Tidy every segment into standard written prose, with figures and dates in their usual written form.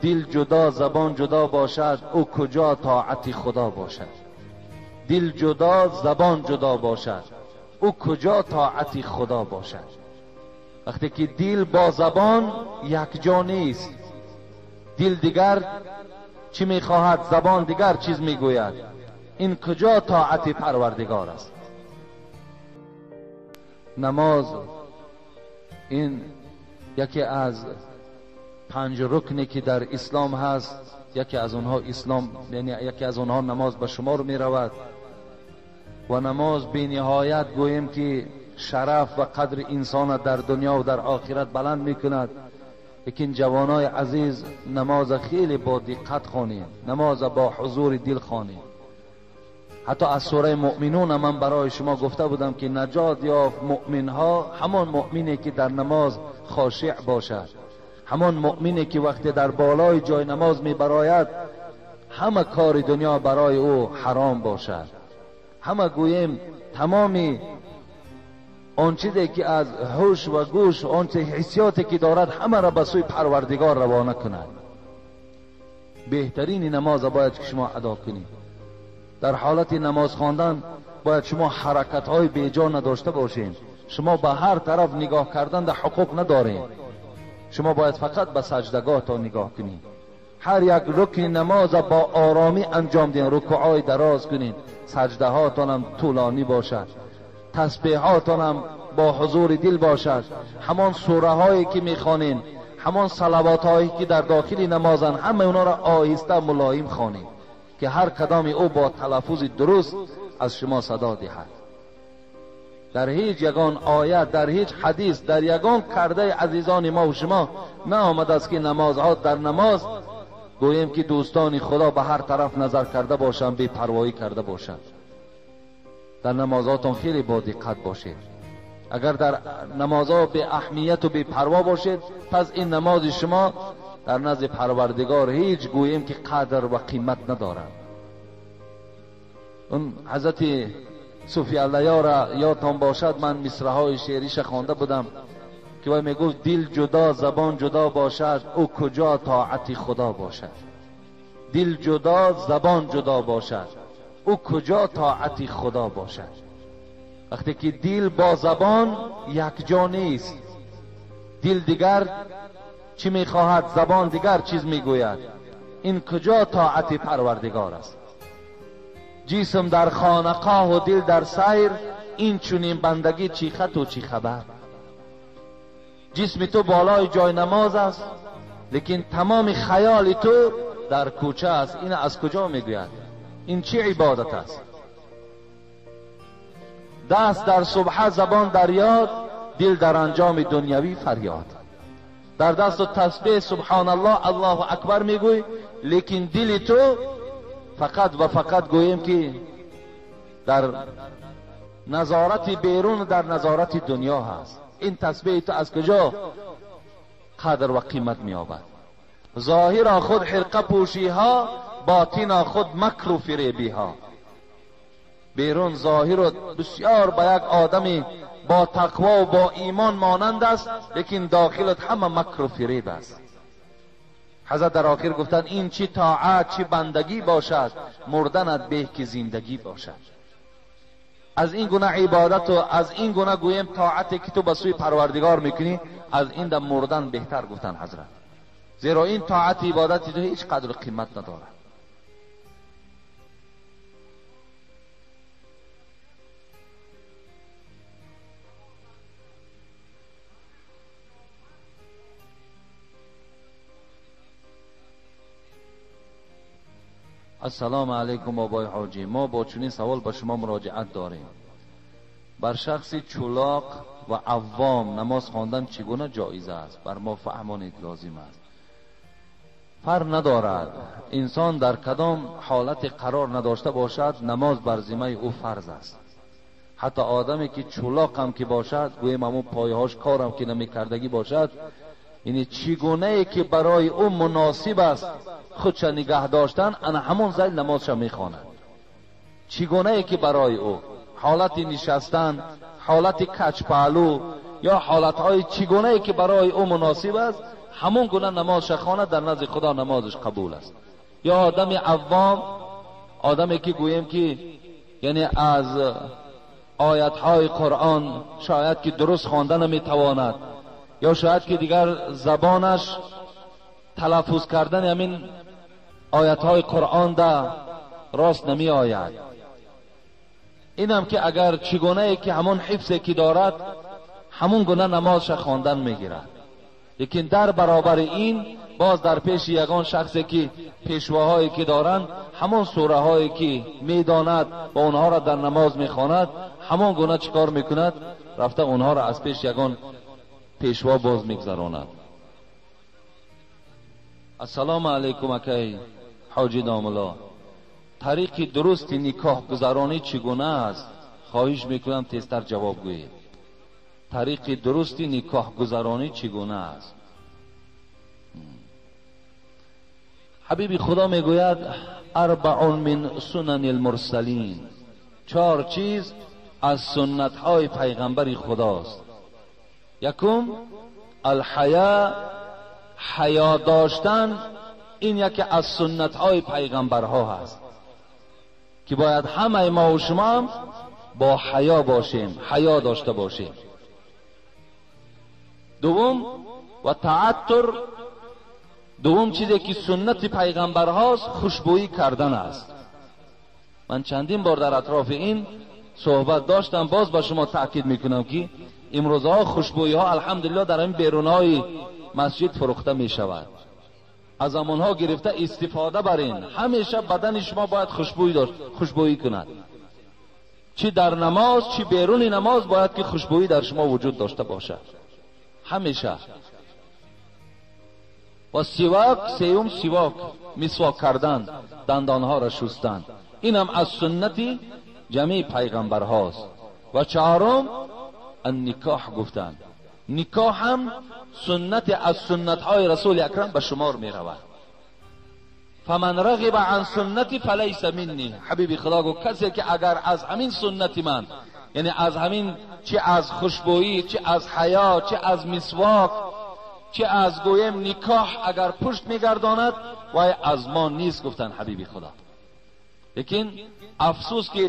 دل جدا زبان جدا باشد، او کجا طاعت خدا باشد. دل جدا زبان جدا باشد، او کجا طاعت خدا باشد. وقتی که دل با زبان یک جا نیست، دل دیگر چی میخواهد، زبان دیگر چیز میگوید، این کجا طاعت پروردگار است. نماز این یکی از 5 رکنی که در اسلام هست، یکی از اونها اسلام، یعنی یکی از اونها نماز به شمار می رود. و نماز بی نهایت گوییم که شرف و قدر انسان در دنیا و در آخرت بلند می کند. لیکن جوانای عزیز، نماز خیلی با دقت خوانید، نماز با حضور دل خوانید. حتی از سوره مؤمنون من برای شما گفته بودم که نجات یافت مؤمن ها همان مؤمنی که در نماز خاشع باشد، همان مؤمنی که وقتی در بالای جای نماز می براید همه کار دنیا برای او حرام باشد. همه گوییم تمامی آن چیزی که از هوش و گوش، آن چه حسیاتی که دارد، همه را به سوی پروردگار روانه کند. بهترین نماز باید که شما ادا کنید. در حالت نماز خواندن باید شما حرکت های بیجا نداشته باشین. شما به هر طرف نگاه کردن در حقوق ندارین. شما باید فقط به سجدگاه تا نگاه کنید. هر یک رکن نماز با آرامی انجام دین، رکوعای دراز کنید، سجده هاتان هم طولانی باشد، تسبیحاتان هم با حضور دل باشد، همان سوره هایی که میخوانین، همان صلوات هایی که در داخل نمازن، همه اونا را آهسته ملایم خوانید که هر کدام او با تلفظ درست از شما صدا دهد. در هیچ یگان آیت، در هیچ حدیث، در یگان کرده عزیزان ما و شما نه آمده است که نمازها در نماز گوییم که دوستان خدا به هر طرف نظر کرده باشند، بی پروایی کرده باشند. در نمازاتان خیلی با دقت باشید. اگر در نمازها بی اهمیت و بی پروا باشید، پس این نماز شما در نزد پروردگار هیچ گوییم که قدر و قیمت ندارد. اون حضرت صوفی الله را یادتان باشد، من مصرع‌های شعریش خوانده بودم که وای میگفت دل جدا زبان جدا باشد، او کجا طاعت خدا باشد. دل جدا زبان جدا باشد، او کجا طاعت خدا باشد. وقتی که دل با زبان یک جا نیست، دل دیگر چی میخواهد، زبان دیگر چیز میگوید، این کجا طاعت پروردگار است. جسم در خانقاه و دل در سیر، این چنین بندگی چی خط و چی خبر. جسم تو بالای جای نماز است، لیکن تمام خیال تو در کوچه است. این از کجا میگوید؟ این چه عبادت است؟ دست در سبحه، زبان در یاد، دل در انجام دنیوی فریاد. در دست و تسبیح سبحان الله الله اکبر میگوی، لیکن دل تو فقط و فقط گوییم که در نظارت بیرون، در نظارت دنیا هست. این تسبیح تو از کجا قدر و قیمت می‌یابد؟ ظاهرا خود حرقه پوشی ها، باطنا خود مکر و فریبی ها. بیرون ظاهر و بسیار با یک آدمی با تقوا و با ایمان مانند است، لیکن داخلت همه مکر و فریب است. حضرت در آخر گفتند این چی طاعت چی بندگی باشد، مردنت به که زندگی باشد. از این گونه عبادت و از این گونه گویم طاعتی که تو به سوی پروردگار میکنی، از این در مردن بهتر گفتن حضرت. زیرا این طاعت عبادتی تو هیچ قدر و قیمت ندارد. السلام علیکم بابای حاجی، ما با چنین سوال به شما مراجعت داریم. بر شخص چولاق و عوام نماز خواندن چگونه جایز است؟ بر ما فهمانید لازم است. فرق ندارد انسان در کدام حالت قرار نداشته باشد، نماز بر ذمه او فرض است. حتی آدمی که چولاق هم که باشد، گویم همون پایهاش کارم که نمیکردگی باشد، یعنی چگونه ای که برای او مناسب است خودش نگه داشتن، انا همون زیل نمازش میخواند. چگونه ای که برای او حالت نشستن، حالت کچ پهلو یا حالتهای چگونه ای که برای او مناسب است، ҳамон гуна намозша хонад, дар назди Худо намозаш қабул аст. Ё одами авом, одаме ки гӯем ки яъне аз оятҳои Қуръон шояд ки дуруст хонда наметавонад, ё шояд ки дигар забонаш талаффуз кардани ҳамин оятҳои Қуръон да рост намеояд, инам ки агар чигунае ки ҳамон ҳифзе ки дорад, ҳамон гуна намозша хондан мегирад. Лекин дар баробари ин боз дар пеши ягон шахсе ки пешвоҳое ки доранд, ҳамон сураҳое ки медонад ва онҳоро дар намоз мехонад, ҳамон гуна чикор мекунад? Рафта онҳоро аз пеш ягон пешво боз мегзаронад. Ассалому алайкум акай ҳоҷи домулло, тариқи дурусти никоҳ гузаронӣ чӣ гуна аст? Хоҳиш мекунам тезтар ҷавоб гӯед. Тариқи дурусти никоҳ гузаронӣ чӣ гуна аст? Ҳабиби Худо мегӯяд: арбаун мин сунани алмурсалин, чор чиз аз суннатҳои пайғамбари Худост. Якум, алҳая, ҳаё доштан, ин яке аз суннатҳои пайғамбарҳо ҳаст ки бояд ҳамаи мо ва шумо бо ҳаё бошем, ҳаё дошта бошем. Дуввум, ва тааттур, дуввум чизе ки суннати пайғамбарҳост, хушбӯӣ кардан аст. Ман чандин бор дар атрофи ин суҳбат доштам, боз ба шумо таъкид мекунам ки имрӯзҳо хушбӯиҳо алҳамдулиллоҳ дар ҳамин берунҳои масҷид фурӯхта мешавад. Аз амонҳо гирифта истифода барин. Ҳамеша бадани шумо бояд хушбӯӣ дошт, хушбӯӣ кунад. Чӣ дар намоз, чӣ беруни намоз бояд ки хушбӯӣ дар шумо вуҷуд дошта бошад. Ҳамеша. Ва сивок, сеюм сивок, мисвок кардан, дандонҳоро шустан. Инам аз суннати ҷамеи пайғамбарҳост. Ва чаҳорум, анникоҳ гуфтанд. Никоҳ ҳам суннати аз суннатҳои расули акрам ба шумор меравад. Фаман рағиба ан суннати фалайса минни. Ҳабиби Худо гуфт касе ки агар аз ҳамин суннати ман, яъне аз ҳамин чи аз хушбӯӣ, чи аз ҳаё, чи аз мисвок, чи аз гӯем никоҳ агар пушт мегардонад, вай аз мо нест, гуфтанд ҳабиби Худо. Лекин афсӯс ки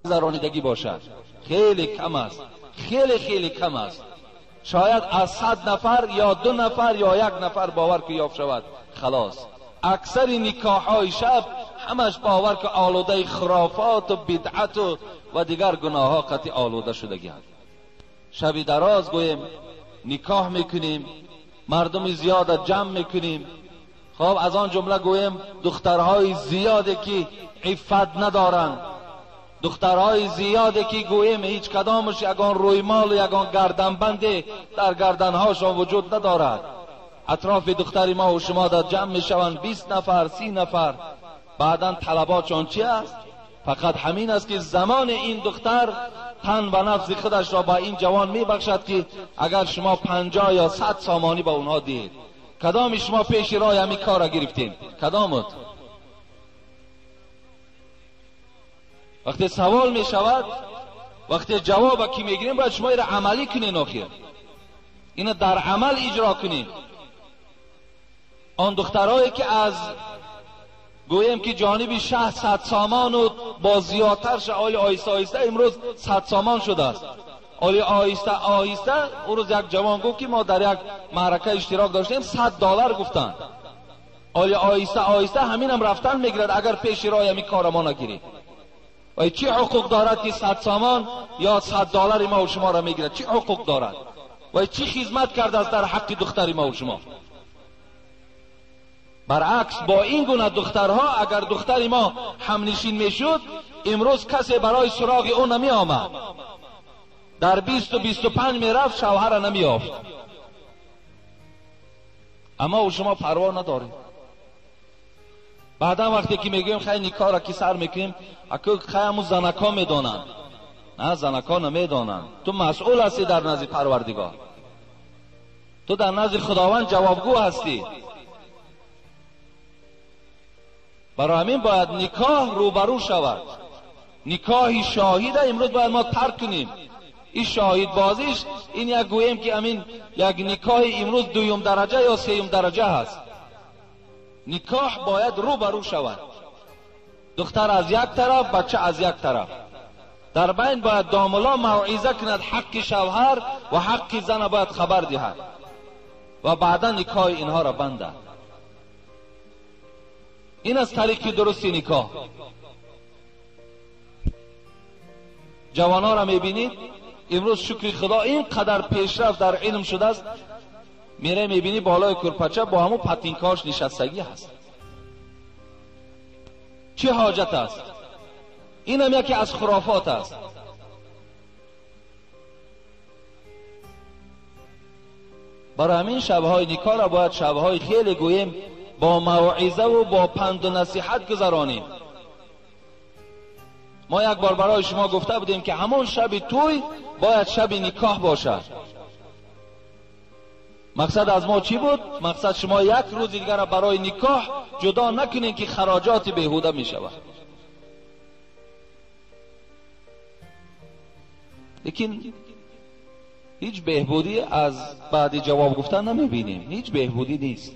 гузаронидагӣ бошад хеле кам аст, хеле хеле кам аст. Шояд аз 100 нафар ё 2 нафар ё 1 нафар бовар ки ёфт шавад, халос. Аксари никоҳҳои шаб ҳамаш бовар ки олудаи хурофоту бидъату ва дигар гуноҳҳо қатъи олуда шудагианд. Шаби дароз гӯем никоҳ мекунем, мардуми зиёда ҷамъ мекунем. Хоб аз он ҷумла гӯем духтарҳои зиёде ки иффат надоранд, духтарҳои зиёде ки гӯем ҳеҷ кадомаш ягон рӯймолу ягон гарданбанде дар гарданҳошон вуҷуд надорад. Атрофи духтари мо ва шумо дар ҷамъ мешаванд 20 нафар, 30 нафар. Баъдан талаботшон чи аст? Фақат ҳамин аст ки замони ин духтар тан ба нафси худашро ба ин ҷавон мебахшад ки агар шумо 50 ё 100 сомонӣ ба онҳо диҳед. Кадоми шумо пеши роҳи ҳамин корро гирифтем? Кадомут? Вақте савол мешавад, вақте ҷавоба ки мегирем, бояд шумо инро амалӣ кунед, охир инро дар амал иҷро кунед. Он духтарҳое ки аз гӯем ки ҷониби шаҳр 100 сомону бо зиёдтар оли оҳиста оҳиста имрӯз 100 сомон шудааст. Оли оҳиста оҳиста он рӯз як ҷавон гуфт ки мо дар як маърака иштирок доштем, $100 гуфтанд. Оли оҳиста оҳиста ҳаминам рафтан мегирад агар пеши роҳи ҳамин кора мо нагирем. ва чӣ ҳуқуқ дорад ки 100 сомон ё $100 мо ва шуморо мегирад? Чӣ ҳуқуқ дорад? ва чӣ хизмат кардааст дар ҳаққи духтари мо ва шумо? Баръакс бо ин гуна духтарҳо агар духтари мо ҳамнишин мешуд, имрӯз касе барои суроғи ӯ намеомад. Дар 20-25 мерафт, шавҳара намеёфт. Аммо ӯ шумо парво надоред. Баъдан вақте ки мегӯем хай никоҳро ки сар мекунем, аку хай ҳамун занакҳо медонанд. На, занакҳо намедонанд. Ту масъул ҳастӣ дар назди Парвардигор. Ту дар назди Худованд ҷавобгӯ ҳастӣ. Барои ҳамин бояд никоҳ рӯбарӯ шавад. Никоҳи шоҳида имрӯз бояд мо тарк кунем. Ин шоҳид бозиш ин як гӯем ки амин як никоҳи имрӯз дуюм дараҷа ё сеюм дараҷа ҳаст. Никоҳ бояд рӯ ба рӯ шавад. Духтар аз як тараф, бача аз як тараф. Дар байн бояд домулло мавъиза кунад, ҳаққи шавҳар ва ҳаққи зана бояд хабар диҳад ва баъдан никоҳи инҳоро бандад. Ин аз тариқи дурусти никоҳ. Ҷавонҳоро мебинед имрӯз шукри худо ин қадар пешрафт дар илм шудааст, мере мебинӣ болои курпача бо ҳамун патинкаҳош нишастагӣ ҳаст. Чӣ ҳоҷат аст? Инам яке аз хурофот аст. Барои ҳамин шабҳои никоҳро бояд шабҳои хеле гӯем бо мавъизаву бо панду насиҳат гузаронем. Мо як бор барои шумо гуфта будем ки ҳамон шаби тӯй бояд шаби никоҳ бошад. Мақсад аз мо чӣ буд? Мақсад шумо як рӯзи дигарро барои никоҳ ҷудо накунед ки хароҷоти беҳуда мешавад. Лекин ҳеҷ беҳбудӣ аз баъди ҷавоб гуфтан намебинем. Ҳеҷ беҳбудӣ нест.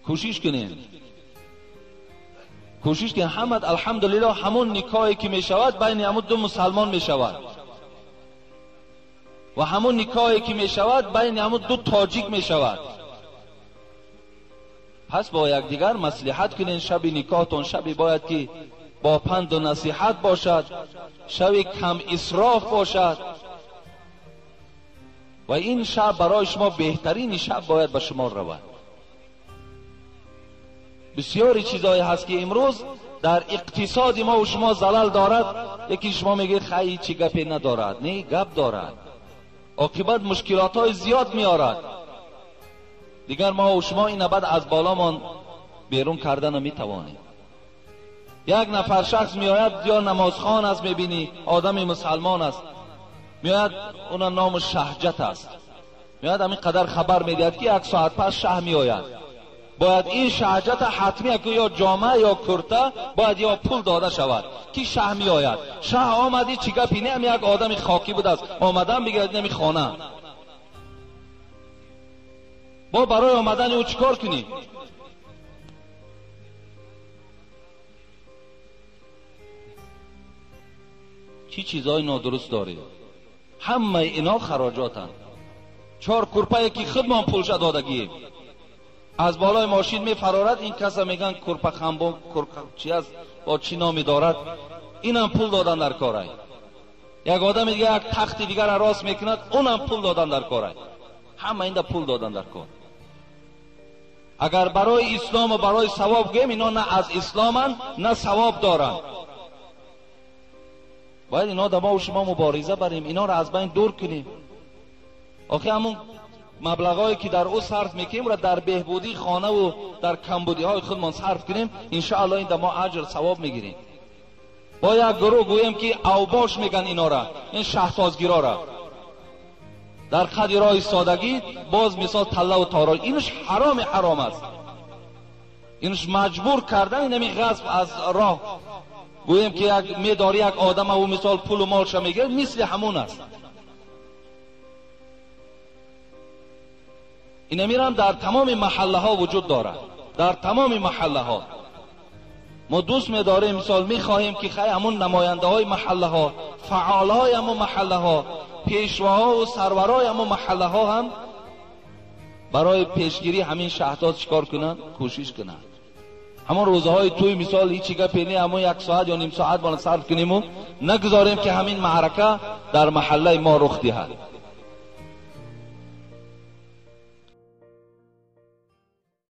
Кӯшиш кунем, кӯшиш кунем. Ҳамад алҳамдулиллоҳ ҳамон никоҳе ки мешавад байни ҳамон ду мусалмон мешавад ва ҳамон никоҳе ки мешавад байни ҳамон ду тоҷик мешавад. Пас бо якдигар маслиҳат кунем. Шаби никоҳтон шабе бояд ки бо панду насиҳат бошад, шаби кам исроф бошад ва ин шаб барои шумо беҳтарини шаб бояд ба шумо равад. Бисёри чизҳое ҳаст ки имрӯз дар иқтисоди мо ва шумо залал дорад, лекин шумо мегӯед хай чӣ гапе надорад. Не, гап дорад. Оқибат мушкилотҳои зиёд меорад. Дигар мо ва шумо ин абад аз боломон берун карда наметавонем. Як нафар шахс меояд, ё намозхон аст, мебинӣ одами мусалмон аст, меояд, уна ному шаҳҷат аст, меояд ҳамин қадар хабар медиҳад ки як соат пас шаҳ меояд. Бояд ин шаҳҷата ҳатмия ки ё ҷома ё курта бояд ё пул дода шавад ки шаҳ меояд. Шаҳ омади чӣ гапи не, як одами хокӣ будааст, омадан бигирад инами хона. Бо барои омадани ӯ чӣ кор кунем? Чӣ чизҳои нодуруст дорем? Ҳамаи инҳо хароҷотанд. Чор курпае ки худмон пулша додагием, аз болои мошин мефарорад, ин каса мегӯянд курпа хамбон, курпа чи аст, бо чӣ номе дорад, инам пул додан дар корай. Як одами дига як тахти дигарро рост мекунад, унам пул додан дар корай. Ҳама инда пул додан дар кор. Агар барои ислому барои савоб гӯем, ино на аз исломанд, на савоб доранд. Бояд ино да мо шумо мубориза барем, иноро аз байн дур кунем. Охи ҳамун маблағҳое ки дар ӯ сарф мекунем, ро дар беҳбудии хонаву дар камбудиҳои худмон сарф кунем, иншоаллоҳ ин да мо аҷр савоб мегирем. Бо як гурӯҳ гӯем ки авбош меган инора, ин шаҳтозгирора дар қадри роҳи содагӣ боз мисол таллаву торо, инш ҳароми ҳаром аст. Инш маҷбур кардан инами ғасб аз роҳ, гӯем ки як медори як одама ӯ мисол пулу молша мегирад, мисли ҳамун аст. Инамирам дар тамоми маҳаллаҳо вуҷуд дорад. Дар тамоми маҳаллаҳо мо дӯст медорем, мисол мехоҳем ки хай ҳамун намояндаҳои маҳаллаҳо, фаъолҳои ҳамун маҳаллаҳо, пешвоҳо ва сарварои ҳамун маҳаллаҳо ҳам барои пешгирии ҳамин шаҳдод чикор кунанд? Кӯшиш кунанд. Ҳамон рӯзаҳои тӯй мисол ҳеҷ гапе не, ҳамон як соат ё ним соат бона сарф куниму нагузорем ки ҳамин маърака дар маҳаллаи мо рух диҳад.